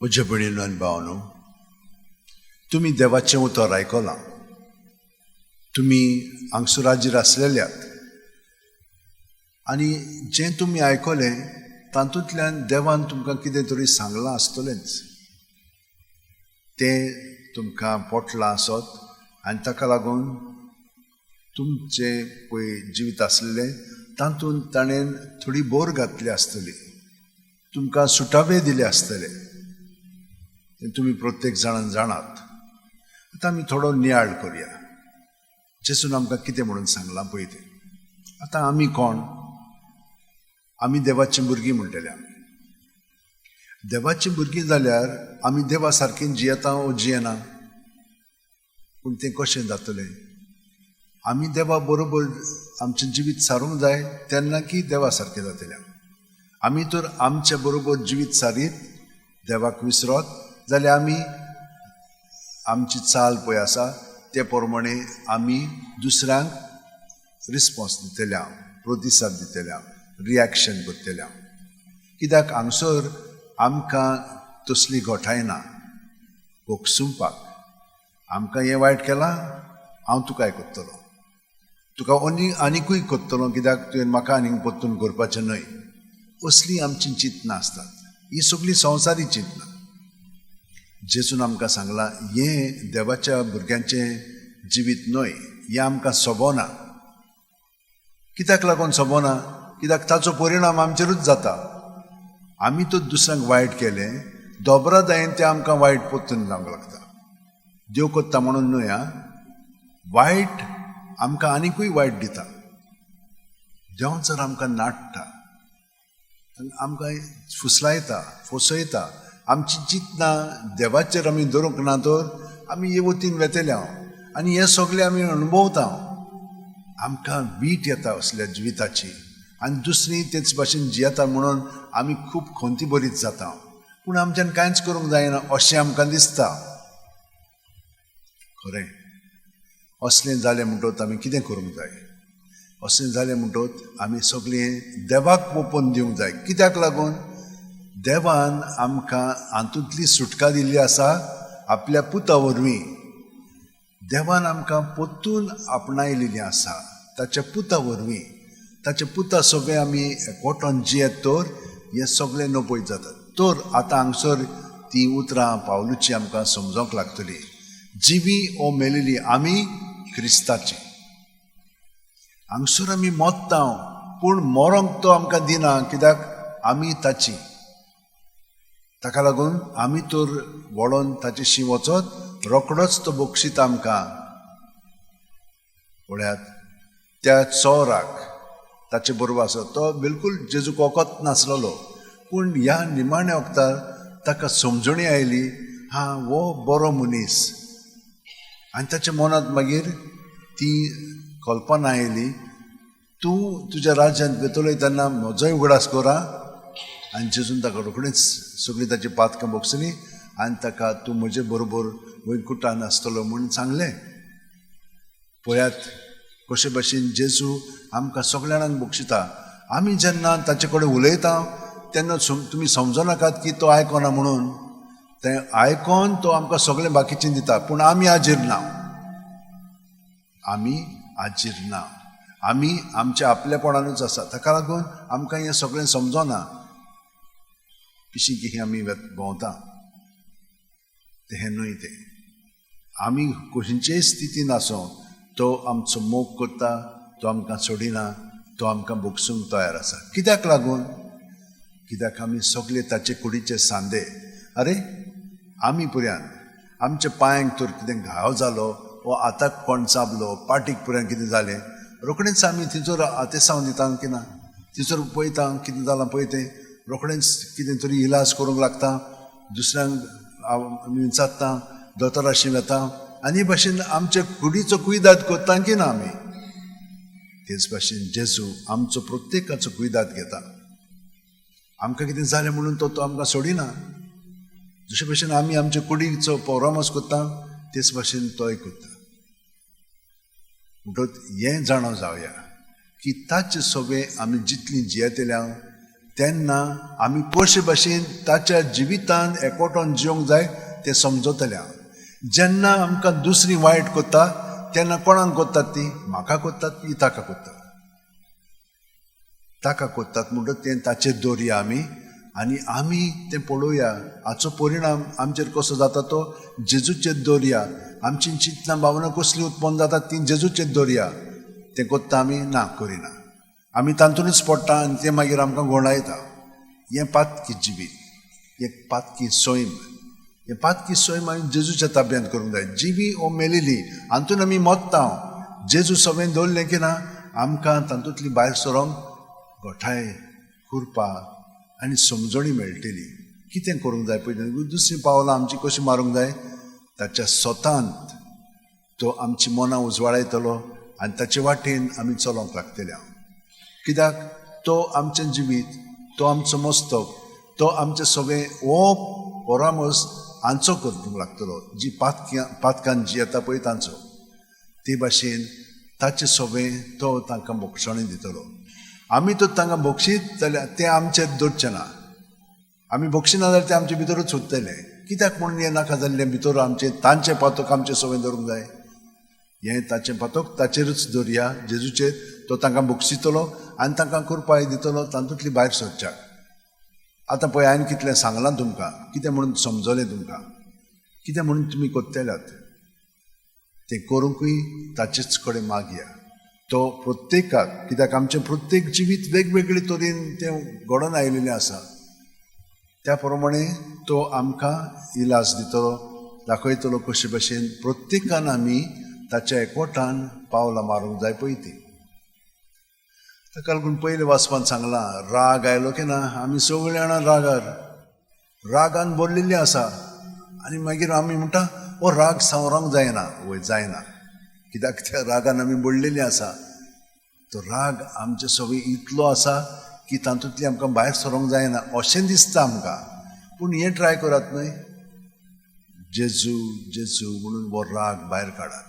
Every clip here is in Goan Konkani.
म्हज्या भयणीनो आनी भावनो, तुमी देवाचें उतर आयकलां. तुमी हांगसर हाजीर आसलेल्यात आनी जें तुमी आयकलें तातूंतल्यान देवान तुमकां कितें तरी सांगलां आसतलेंच. तें तुमकां पोटलां आसत आनी ताका लागून तुमचें पळय जिवीत आसलें तातूंत ताणें थोडी भर घातली आसतली, तुमकां सुटावे दिले आसतले. तें तुमी प्रत्येक जाणान जाणात. आतां आमी थोडो नियाळ करुया. जेजून आमकां कितें म्हणून सांगलां पळय तें. आतां आमी कोण? आमी देवाचीं भुरगीं म्हणटले. आमी देवाचीं भुरगीं जाल्यार आमी देवा सारकीं जियेता ओ जियेना? पूण तें कशें जातलें? आमी देवा बरोबर आमचें जिवीत सारूंक जाय तेन्ना की देवा सारकें जातलें. आमी तर आमचे बरोबर जिवीत सारीत देवाक विसरत जाल्यार आमी आमची चाल पळय आसा ते प्रमाणे आमी दुसऱ्यांक रिस्पोन्स दितले, प्रतिसाद दितले, रिएक्शन करतले. कित्याक हांगसर आमकां तसली गोठाय ना भोगसुपाक. आमकां हें वायट केलां, हांव तुकाय करतलो, तुका आनिकूय करतलो, कित्याक तुवें म्हाका आनीक परतून करपाचें न्हय. असलीं आमचीं चिंतनां आसतात. ही सगळीं संवसारी चिंतनां. जेजून आमकां सांगलां हें देवाच्या भुरग्यांचें जिवीत न्हय, हें आमकां सोबना. कित्याक लागून सोबना? कित्याक ताचो परिणाम आमचेरूच जाता. आमी तर दुसऱ्यांक वायट केलें दोबरादायेन तें आमकां वायट परतून जावंक लागता. देव करता म्हणून न्हय, आं, वायट आमकां आनिकूय वायट दिता. देव जर आमकां नाडटा, आमकां फुसलायता, फसयता, आमची चिंतनां देवाचेर आमी दवरूंक ना तर आमी हे वतीन वेतले हांव आनी हें सगळें आमी अणभवता. आमकां वीट येता असल्या जिविताची आनी दुसरी तेच भाशेन जियेता म्हणून आमी खूब खंती बरीच जाता. पूण आमच्यान कांयच करूंक जायना अशें आमकां दिसता. खरें असलें जालें म्हणटकच आमी कितें करूंक जाय? असलें जालें म्हणटकच आमी सगळें देवाक ओपून दिवंक जाय. कित्याक लागून? देवान आमकां हातूंतली सुटका दिल्ली आसा आपल्या पुता वरवीं. देवान आमकां परतून आपणायलेली आसा ताच्या पुता वरवीं. ताच्या पुता सगळें आमी एकवटोन जियेत तर हें सगळें नपयत जाता. तर आतां हांगसर ती उतरां पावलूची आमकां समजोंक लागतली. जिवी ओ मेलेली आमी क्रिस्ताची. हांगसर आमी मोत्ता पूण मरोंक तो आमकां दिना, कित्याक आमी ताची. ताका लागून आमी तर वळोन ताचेशी वचत रोकडोच तो बक्षीता आमकां. पळयात त्या चोराक ताचे बरोबर आसा तो बिलकूल जेजूक वखत नासलेलो, पूण ह्या निमाण्या वखतार ताका समजणी आयली, हा हो बरो मनीस. आनी ताच्या मनांत मागीर ती कल्पना आयली, तूं तुज्या राज्यांत वेतलो तेन्ना म्हजोय उगडास करा. आनी जेजून ताका रोखडीच सगळीं ताची पातकां भोगसली आनी ताका तूं म्हजे बरोबर वैकुटान आसतलो म्हूण सांगलें. पळयात कशे भाशेन जेजू आमकां सगळ्या जाणांक बक्षिता. आमी जेन्ना ताचे कडेन उलयता तेन्ना तुमी समजनाकात की तो आयकना म्हणून. तें आयकोन तो आमकां सगळें बाकीचें दिता, पूण आमी हाजीर ना. आमी हाजीर ना, आमी आमच्या आपलेपणानूच आसा. ताका लागून आमकां हें सगळें समजना. पिशी की आमी भोंवता तें हें न्हय. तें आमी खंयचेय स्थितीन आसूं तो आमचो मोग करता, तो आमकां सोडिना, तो आमकां भोगसूंक तयार आसा. कित्याक लागून? कित्याक आमी सगळे ताचे कुडीचे सांदे. अरे आमी पुऱ्यान आमच्या पांयांक तर कितें घाव जालो वो हाताक कोण चाबलो, पाटीक पुऱ्यान कितें जालें, रोखडेंच आमी थंयसर आतेसांव दिता की ना, थंयसर पळयता कितें जालां पळय तें, रोखडेंच कितें तरी इलाज करूंक लागता, दुसऱ्यांक विचारता, दोतोराशी वता आनी भाशेन आमचे कुडीचो कुयदाद करता की ना आमी. तेच भाशेन जेजू आमचो प्रत्येकाचो कुयदाद घेता. आमकां कितें जालें म्हणून तो आमकां सोडिना. जशे भाशेन आमी आमचे कुडीचो परामर्श करता तेच भाशेन तोय करता. म्हणटकच हें जाणा जावया की ताचे सगळें आमी जितलीं जियेतल्या तेन्ना आमी कशे भाशेन ताच्या जिवितान एकवटोन जिवंक जाय तें समजतले. जेन्ना आमकां दुसरी वायट कोत्ता तेन्ना कोणाक कोत्तात ती? म्हाका कोत्तात की ताका कोत्तात? ताका कोत्तात. म्हणटच तें ताचेर दवरया आमी आनी आमी तें पळोवया हाचो परिणाम आमचेर कसो जाता तो जेजूचेर दवरया. आमची चिंतनां भावनां कसलीं उत्पन्न जातात ती जेजूचेर दवरया. तें कोत्ता आमी? ना, करिना. आमी तातूंतच पडटा आनी तें मागीर आमकां घोंडायता. हें पातकी जिवीत, एक पातकी सैम. हें पातकी सैम आमी जेजूच्या ताब्यांत करूंक जाय. जिवी ओ मेलेली हातून आमी मत्ता. जेजू सगळें दवरलें की ना आमकां तातूंतली भायर सरोंक गोठाय, कृपा आनी समजणी मेळटली. कितें करूंक जाय पळय, दुसरीं पावलां आमची कशीं मारूंक जाय ताच्या स्वतांत तो आमची मनां उजवाडायतलो आनी ताचे वाटेन आमी चलोवंक लागतले. कित्याक तो आमचें जिवीत, तो आमचो मस्तक, तो आमचें सगळें हो परामर्श हांचो करूंक लागतलो. जी पातकान जी येता पळय तांचो, ते भाशेन ताचें सगळें तो तांकां बक्षणी दितलो. आमी तर तांकां बक्षीत जाल्यार तें आमचेर दवरचें ना. आमी बक्षिना जाल्यार तें आमचे भितरूच उरतलें. कित्याक म्हणून हें नाका जाल्लें भितर आमचें तांचें पातक आमचें सगळें दवरूंक जाय? हें ताचें पातक ताचेरूच दवरया, जेजूचेर. तो तांकां बक्षितलो आनी तांकां कृपाय दितलो तातूंतली भायर सरच्याक. आतां पळय हांवें कितलें सांगलां तुमकां, कितें म्हणून समजलें तुमकां, कितें म्हणून तुमी कोत्तेल्यात तें करूंकूय ताचेच कडेन मागया. तो प्रत्येकाक, कित्याक आमचें प्रत्येक जिवीत वेगवेगळे तरेन तें घडोवन आयिल्लें आसा, त्या प्रमाणे तो आमकां इलाज दितलो, दाखयतलो कशे भशेन प्रत्येकान आमी ताच्या एकवटान पावलां मारूंक जाय पळय ती. ताका लागून पयले वाचपान सांगलां, राग आयलो की ना आमी सगळीं जाणां रागार, रागान भरलेली आसा आनी मागीर आमी म्हणटा हो राग सांवरोंक जायना. वय, जायना, कित्याक त्या रागान आमी भरलेली आसा. तो राग आमचे सगळे इतलो आसा की तातूंतली आमकां भायर सरोंक जायना अशें दिसता आमकां. पूण हें ट्राय करात न्हय, जेजू जेजू म्हणून हो राग भायर काडात.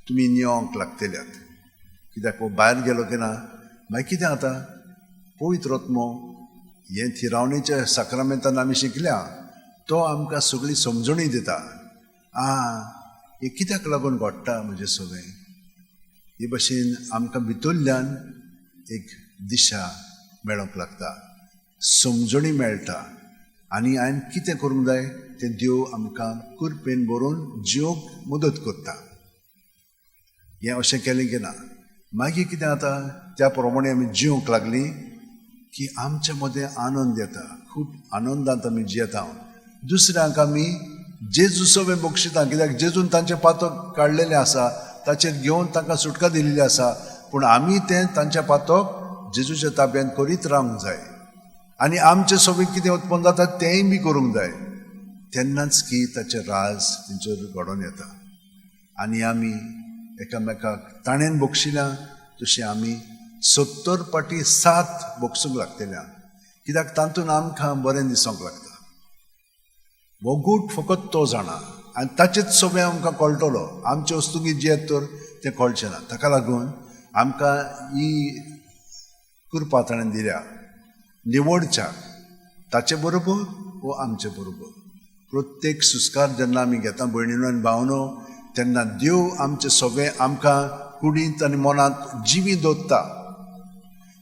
तुमी नियोंक लागतल्यात. कित्याक हो भायर गेलो की ना मागीर कितें जाता? पवित्र आत्मो हें थिरावणेच्या साक्रामेंतान आमी शिकल्या, तो आमकां सगळी समजणी दिता. आं, हें कित्याक लागून घडटा म्हजें सगळें? हे भशेन आमकां भितरल्यान एक दिशा मेळोंक लागता, समजणी मेळटा आनी हांवें कितें करूंक जाय तें देव आमकां कृपेन बरोवन जिवंक मदत करता. हें अशें केलें की ना मागीर कितें जाता? त्या प्रमाणे आमी जिवंक लागली की आमच्या मदें आनंद येता, खूब आनंदांत आमी जियेता. दुसऱ्यांक आमी जेजू सगळें बक्षिता, कित्याक जेजून तांचें पातक काडलेलें आसा, ताचेर घेवन तांकां सुटका दिल्ली आसा. पूण आमी तें तांच्या पातक जेजूच्या ताब्यांत करीत रावंक जाय आनी आमचें सगळें कितें उत्पन्न जाता तेंय बी करूंक जाय. तेन्नाच की ताचें राज तेंचेर घडोवन येता आनी आमी एकामेकाक ताणेन बक्षिल्या तशें आमी 70 पाटी 7 बक्षूंक लागतल्या. कित्याक तातूंत आमकां बरें दिसूंक लागता. हो गूट फकत तो जाणा आनी ताचेच सगळें आमकां कळटलो. आमचे वस्तुंगी जियेत तर तें कळचें ना. ताका लागून आमकां ही कृपा ताणें दिल्या निवडच्याक, ताचे बरोबर वो आमचे बरोबर. प्रत्येक सुस्कार जेन्ना आमी घेता भयणीनो आनी भावनो, तेन्ना देव आमचे सगळें आमकां कुडींत आनी मनांत जिवी दवरता.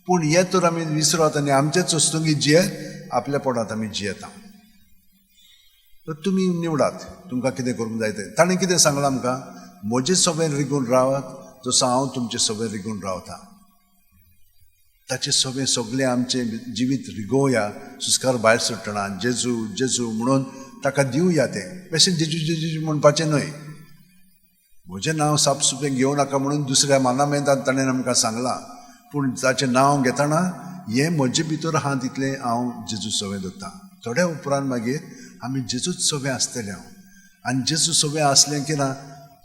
पूण हें तर आमी विसरत आनी आमचेच वस्तुंगी जियेत आपल्या पोटांत आमी जियेता. तर तुमी निवडात तुमकां कितें करूंक जाय तें. ताणें कितें सांगलां आमकां? म्हजे सगळें रिगून रावात जसो हांव तुमचे सगळें रिगून रावता. ताचें सगळें सगळें आमचें जिवीत रिगोवया. सुस्कार भायर सुट्टना जेजू जेजू म्हणून ताका दिवया तें. बेशें जेजू जेजू म्हणपाचें न्हय. म्हजें नांव सापसुपें घेवं नाका म्हणून दुसऱ्या मानामेंतान ताणें आमकां सांगलां. पूण ताचें नांव घेतना हें म्हजे भितर आहा तितलें हांव जेजू सगळें दवरता. थोड्या उपरांत मागीर आमी जेजूच सगळें आसतले हांव आनी जेजू सगळें आसलें की ना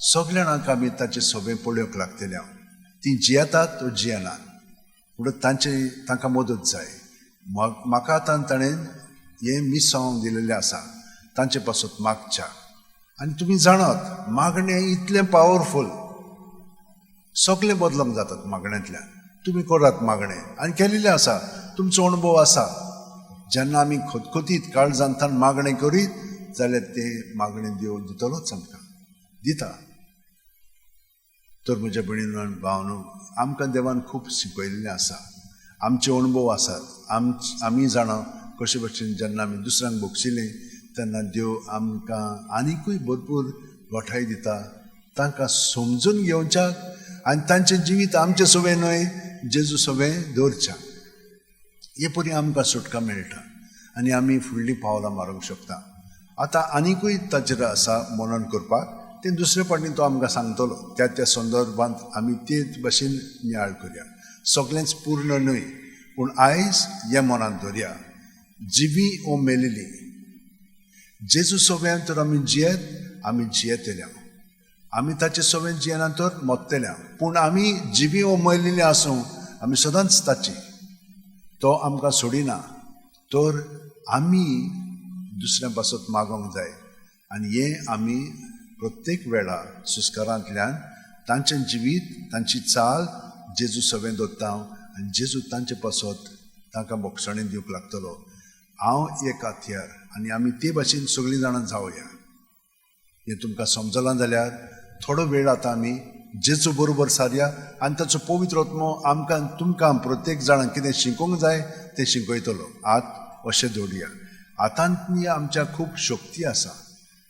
सगळ्या जाणांक आमी ताचें सगळें पळोवंक लागतले हांव. तीं जियेतात तो जियेनात म्हणून तांचे तांकां मदत जाय. म्हाका आतां ताणें हें मिसांव दिलेलें आसा तांचे पासत मागच्या. आनी तुमी जाणात मागणें इतलें पावरफूल, सगळें बदलूंक जातात मागण्यांतल्यान. तुमी करात मागणें आनी केलेलें आसा, तुमचो अणभव आसा. जेन्ना आमी खतखतीत काळजांतल्यान मागणें करीत जाल्यार तें मागणें देव दितलोच आमकां दिता. तर म्हज्या भयणीन भावनो, आमकां देवान खूब शिकयल्लें आसा, आमचे अणभव आसात. आमी जाणा कशे भशेन जेन्ना आमी दुसऱ्यांक बक्षिलें तेन्ना देव आमकां आनिकूय भरपूर गोठाय दिता. तांकां समजून घेवच्याक आनी तांचें जिवीत आमचें सवें न्हय जेजू सवें दवरच्याक, हे परी आमकां सुटका मेळटा आनी आमी फुडलीं पावलां मारूंक शकता. आतां आनिकूय ताचेर आसा मनन करपाक, तें दुसरे फावटी तो आमकां सांगतलो. त्या त्या संदर्भांत आमी ते भशेन नियाळ करया. सगळेंच पूर्ण न्हय, पूण आयज हें मनांत धरया, जिवी ओ मेलेली जेजू सगळ्यान तर आमी जियेत, आमी जियेतल्या. आमी ताचे सगळें जियेना तर मरतल्या, पूण आमी जिवी ओ मेलेली आसूं आमी सदांच ताची. तो आमकां सोडिना, तर आमी दुसऱ्या पासत मागोंक जाय. आनी हें आमी प्रत्येक वेळा सुस्कारांतल्यान तांचें जिवीत, तांची चाल जेजू सगळें दवरता आनी जेजू तांचे पासत तांकां बोगसणें दिवंक लागतलो. हांव एक हत्यार आनी आमी ते भाशेन सगळीं जाणां जावया. हें तुमकां समजलां जाल्यार थोडो वेळ आतां आमी जेजू बरोबर सारया आनी ताचो पवित्र आत्मो आमकां तुमकां प्रत्येक जाणांक कितें शिकोवंक जाय तें शिकयतलो. आत अशें दवरुया. हातांतली आमच्या खूब शक्ती आसा,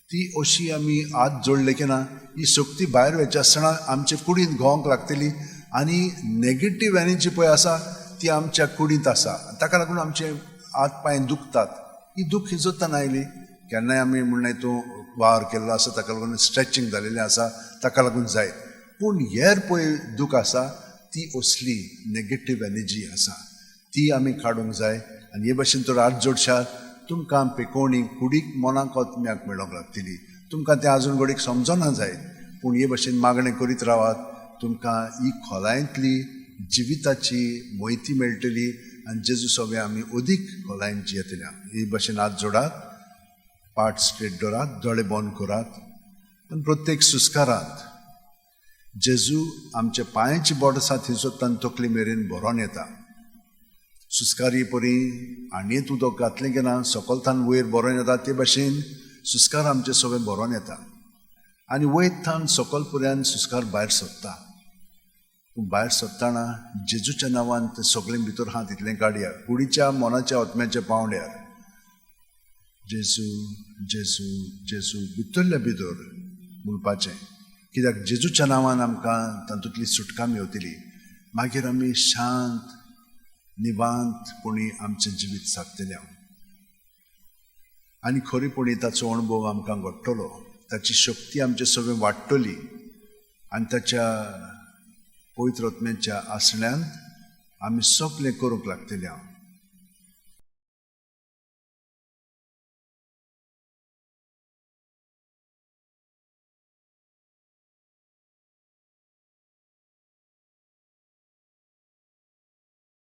ती अशी आमी हात जोडले की ना ही शक्ती भायर वयचे आसतना आमचे कुडींत घोवंक लागतली आनी नेगेटीव एनर्जी पळय आसा ती आमच्या कुडींत आसा. ताका लागून आमचे हात पांय दुखतात. ही दूख खंयसरतान आयली? केन्नाय आमी म्हणलें तूं वावर केल्लो आसा ताका लागून स्ट्रेचिंग जालेलें आसा ताका लागून जायत, पूण हेर पळय दूख आसा ती असली नेगेटीव एनर्जी आसा, ती आमी काडूंक जाय. आनी हे भशेन तर हात जोडशात तुमकां पेकोवणी कुडीक मनाक आत्म्याक मेळोंक लागतली. तुमकां तें आजून घडीक समजना जायत, पूण हे भशेन मागणें करीत रावात, तुमकां ही खोलायेंतली जिविताची म्हायती मेळटली आनी जेजू सगळें आमी अदीक खोलायेन जियेतले. हे भशेन हात जोडात, पाट स्ट्रेट दवरात, दोळे बंद करात आनी प्रत्येक सुस्कारांत जेजू आमच्या पांयाची बोट आसा थंयसर तकली मेरेन भरोन येता. सुस्कारी परी आनी उदक घातलें की ना सकलथान वयर भरोन येता, ते भशेन सुस्कार आमचे सगळें भरोन येता आनी वयर थान सकल पर्यंत सुस्कार भायर सरता. पूण भायर सरतना जेजूच्या नांवान तें सगळें भितर आहा तितलें काडया, कुडीच्या मनाच्या आत्म्याच्या पांवड्यार. जेजू जेजू जेजू भितरल्या भितर म्हणपाचें, कित्याक जेजूच्या नांवान आमकां तातूंतली सुटका मेवतली. मागीर आमी शांत निवांतपणी आमचें जिवीत सारतलें आनी खरेपणी ताचो अणभव आमकां घडटलो, ताची शक्ती आमचे सगळें वाडटली आनी ताच्या पवित्र आत्म्याच्या आसण्यांत आमी सगळें करूंक लागतले.